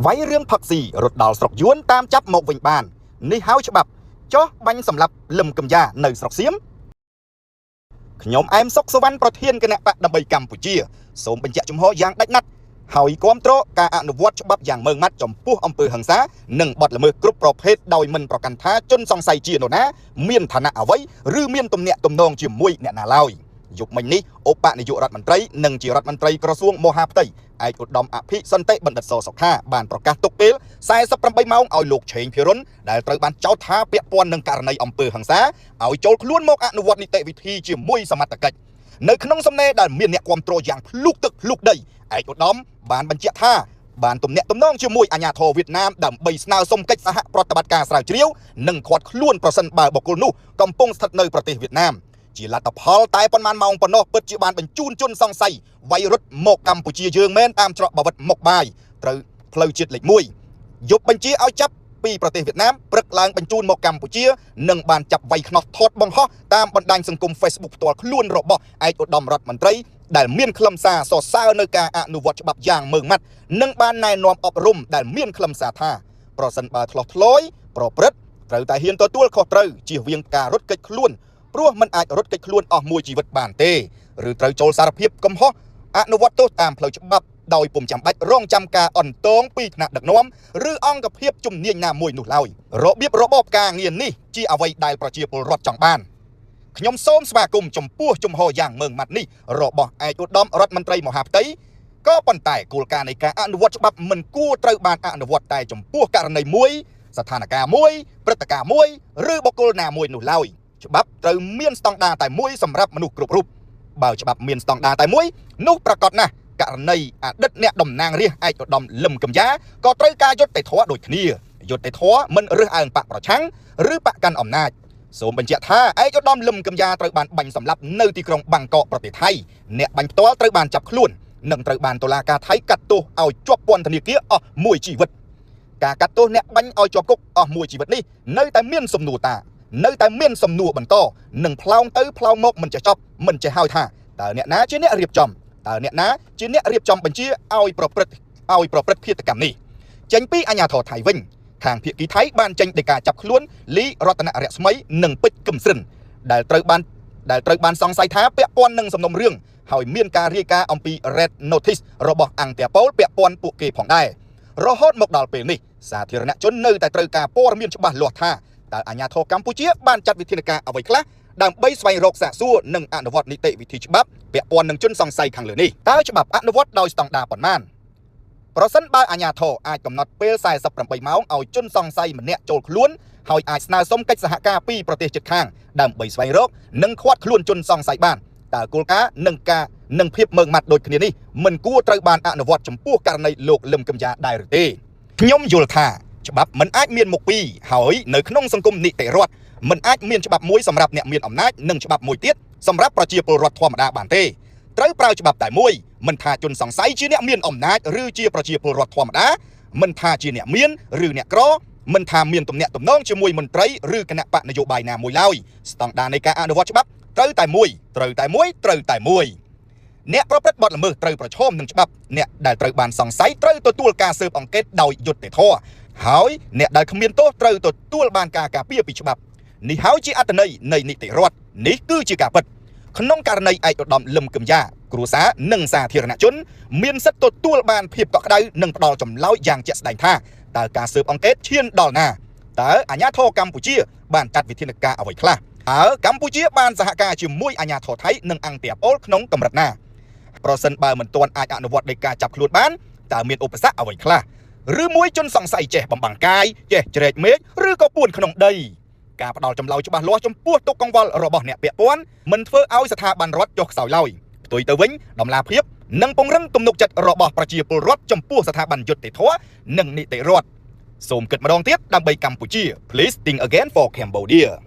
វាយរឿងផឹកស៊ីរត់ដល់ស្រុកយួនតាមចាប់មកវិញបាននេះហើយច្បាប់ចោះបាញ់សម្លាប់លឹមកំយ៉ានៅស្រុកសៀមខ្ញុំអែមសុកសុវណ្ណប្រធានគណៈបកដើម្បីកម្ពុជាសូមបញ្ជាក់ជំហរយ៉ាងដាច់ណាត់ហើយគាំទ្រការអនុវត្តច្បាប់យ៉ាងម៉ឺងម៉ាត់ចំពោះអំពើហិង្សានិងបទល្មើសគ្រប់ប្រភេទដោយមិនប្រកាន់ថាជនសង្ស័យជានរណាមានឋានៈអ្វីឬមានទំនាក់ទំនងជាមួយអ្នកណាឡើយយប់មិញនេះឧបនាយករដ្ឋមន្ត្រីនិងជារដ្ឋមន្ត្រីក្រសួងមហាផ្ទៃឯកឧត្តមអភិសន្តិបណ្ឌិតសសុខាបានប្រកាសទុកពេល48ម៉ោងឲ្យលោកឆេងភិរុនដែលត្រូវបានចោទថាពាក់ព័ន្ធនឹងករណីអំពើហិង្សាឲ្យចូលខ្លួនមកអនុវត្តនីតិវិធីជាមួយសមត្ថកិច្ចនៅក្នុងសំណេរដែលមានអ្នកគាំទ្រយ៉ាងភ្លុកទឹកភ្លុកដីឯកឧត្តមបានបញ្ជាក់ថាបានទំនាក់ទំនងជាមួយអាជ្ញាធរវៀតណាមដើម្បីស្នើសុំកិច្ចសហប្រតិបត្តិការស្រាវជ្រាវនិងឃាត់ខ្លួនប្រសិនបើបុគ្គលនោះកំពុងស្ថិតនៅប្រទេសវៀតណាមជាលទ្ធផលតែប៉ុន្មានម៉ោងប៉ុណ្ណោះពិតជាបានបញ្ជូនជនសង្ស័យវាយរត់មកកម្ពុជាយើងមែនតាមច្រកបាវិតមុខបាយត្រូវផ្លូវជាតិលេខ1យប់បញ្ជាឲ្យចាប់ពីប្រទេសវៀតណាមព្រឹកឡើងបញ្ជូនមកកម្ពុជានិងបានចាប់វាយខ្នោះថតបង្ហោះតាមបណ្ដាញសង្គម Facebook ផ្ទាល់ខ្លួនរបស់ឯកឧត្តមរដ្ឋមន្ត្រីដែលមានខ្លឹមសារសរសើរនៅការអនុវត្តច្បាប់យ៉ាងម៉ឺងម៉ាត់និងបានណែនាំអប់រំដែលមានខ្លឹមសារថាប្រសិនបើឆ្លោះឆ្លយប្រព្រឹត្តត្រូវតែហ៊ានទទួលខុសត្រូវជៀសវាងការរត់គេចខ្លួនព្រោះមិនអាចរត់គេចខ្លួនអស់មួយជីវិតបានទេឬត្រូវចូលសារភាពកំហុសអនុវត្តទោសតាមផ្លូវច្បាប់ដោយពុំចាំបាច់រងចាំការអន្តងពីថ្នាក់ដឹកនាំឬអង្គភាពជំនាញណាមួយនោះឡើយរបៀបរបបការងារនេះជាអ្វីដែលប្រជាពលរដ្ឋចង់បានខ្ញុំសូមស្វាគមន៍ចំពោះជំហរយ៉ាងម៉ឺងម៉ាត់នេះរបស់ឯកឧត្តមរដ្ឋមន្ត្រីមហាផ្ទៃក៏ប៉ុន្តែគោលការណ៍នៃការអនុវត្តច្បាប់មិនគួរត្រូវបានអនុវត្តតែចំពោះករណីមួយស្ថានភាពមួយព្រឹត្តិការណ៍មួយឬបុគ្គលណាមួយនោះឡើយច្បាប់ត្រូវមានស្តង់ដារតែមួយសម្រាប់មនុស្សគ្រប់រូបបើច្បាប់មានស្តង់ដារតែមួយនោះប្រកាសណាស់ករណីអតីតអ្នកតំណាងរាស្ត្រឯកឧត្តមលឹមកំយ៉ាក៏ត្រូវការយុត្តិធម៌ដូចគ្នាយុត្តិធម៌មិនរើសអើងបកប្រឆាំងឬបកកាន់អំណាចសូមបញ្ជាក់ថាឯកឧត្តមលឹមកំយ៉ាត្រូវបានបាញ់សម្លាប់នៅទីក្រុងបាងកកប្រទេសថៃអ្នកបាញ់ផ្ទាល់ត្រូវបានចាប់ខ្លួននិងត្រូវបានតុលាការថៃកាត់ទោសឲ្យជាប់ពន្ធនាគារអស់មួយជីវិតការកាត់ទោសអ្នកបាញ់ឲ្យជាប់គុកអស់មួយជីវិតនេះនៅតែមានសំណួរតានៅតែមានសំណួរបន្តនិងផ្លោងទៅផ្លោងមកមិនចេះចប់មិនចេះហើយថាតើអ្នកណាជាអ្នករៀបចំតើអ្នកណាជាអ្នករៀបចំបញ្ជាឲ្យប្រព្រឹត្តឃាតកម្មនេះចេញពីអាជ្ញាធរថៃវិញខាងភាគីថៃបានចេញដីកាចាប់ខ្លួនលីរតនរស្មីនិងពេជ្រគឹមស្រិនដែលត្រូវបានសង្ស័យថាពាក់ព័ន្ធនឹងសំណុំរឿងហើយមានការរាយការណ៍អំពី Red Notice របស់អង្គតាប៉ូលពាក់ព័ន្ធពួកគេផងដែររហូតមកដល់ពេលនេះសាធារណជននៅតែត្រូវការព័ត៌មានច្បាស់លាស់ថាតើអាជ្ញាធរកម្ពុជាបានចាត់វិធានការអ្វីខ្លះដើម្បីស្វែងរកសាកសួរនិងអនុវត្តនីតិវិធីច្បាប់ពាក់ព័ន្ធនឹងជនសង្ស័យខាងលើនេះតើច្បាប់អនុវត្តដោយស្តង់ដារប៉ុន្មានប្រសិនបើអាជ្ញាធរអាចកំណត់ពេល48ម៉ោងឲ្យជនសង្ស័យម្នាក់ចូលខ្លួនហើយអាចស្នើសុំកិច្ចសហការពីប្រទេសជិតខាងដើម្បីស្វែងរកនិងឃាត់ខ្លួនជនសង្ស័យបានតើគោលការណ៍និងការនិងភាពម៉ឺងម៉ាត់ដូចគ្នានេះមិនគួរត្រូវបានអនុវត្តចំពោះករណីលោកលឹមកំយ៉ាដែរឬទេខ្ញុំយល់ថាច្បាប់មិនអាចមានមុខពីរហើយនៅក្នុងសង្គមនីតិរដ្ឋមិនអាចមានច្បាប់មួយសម្រាប់អ្នកមានអំណាចនិងច្បាប់មួយទៀតសម្រាប់ប្រជាពលរដ្ឋធម្មតាបានទេត្រូវប្រើច្បាប់តែមួយមិនថាជនសង្ស័យជាអ្នកមានអំណាចឬជាប្រជាពលរដ្ឋធម្មតាមិនថាជាអ្នកមានឬអ្នកក្រមិនថាមានទំនាក់ទំនងជាមួយមន្ត្រីឬគណៈបកនយោបាយណាមួយឡើយស្តង់ដារនៃការអនុវត្តច្បាប់ត្រូវតែមួយត្រូវតែមួយត្រូវតែមួយអ្នកប្រព្រឹត្តបទល្មើសត្រូវប្រឈមនឹងច្បាប់អ្នកដែលត្រូវបានសង្ស័យត្រូវទទួលការស៊ើបអង្កេតដោយយុត្តិធម៌ហើយអ្នកដែលគ្មានទោសត្រូវទទួលបានការការពារពីច្បាប់នេះហើយជាអត្ថន័យនៃនីតិរដ្ឋនេះគឺជាការពិតក្នុងករណីឯកឧត្តមលឹមគឹមយ៉ាគ្រួសារនិងសាធារណជនមានសិទ្ធិទទួលបានភាពកក់ក្ដៅនិងផ្ដល់ចម្លើយយ៉ាងជាក់ស្ដែងថាតើការស៊ើបអង្កេតឈានដល់ណាតើអាជ្ញាធរកម្ពុជាបានចាត់វិធានការអ្វីខ្លះតើកម្ពុជាបានសហការជាមួយអាជ្ញាធរថៃនិងអង្គតាប៉ូលក្នុងកម្រិតណាប្រសិនបើមិនទាន់អាចអនុវត្តនៃការចាប់ខ្លួនបានតើមានឧបសគ្គអ្វីខ្លះឬមួយជនសង្ស័យចេះបំបាំងកាយចេះជ្រែកមេឃឬក៏ពួនក្នុងដីការផ្ដល់ចម្លើយច្បាស់លាស់ចំពោះទុក្ខកង្វល់របស់អ្នកពាក់ព័ន្ធមិនធ្វើឲ្យស្ថាប័នរដ្ឋចុះខ្សោយឡើយផ្ទុយទៅវិញតម្លាភាពនិងពង្រឹងទំនុកចិត្តរបស់ប្រជាពលរដ្ឋចំពោះស្ថាប័នយុត្តិធម៌និងនីតិរដ្ឋសូមគិតម្ដងទៀតដើម្បីកម្ពុជា Please think again for Cambodia.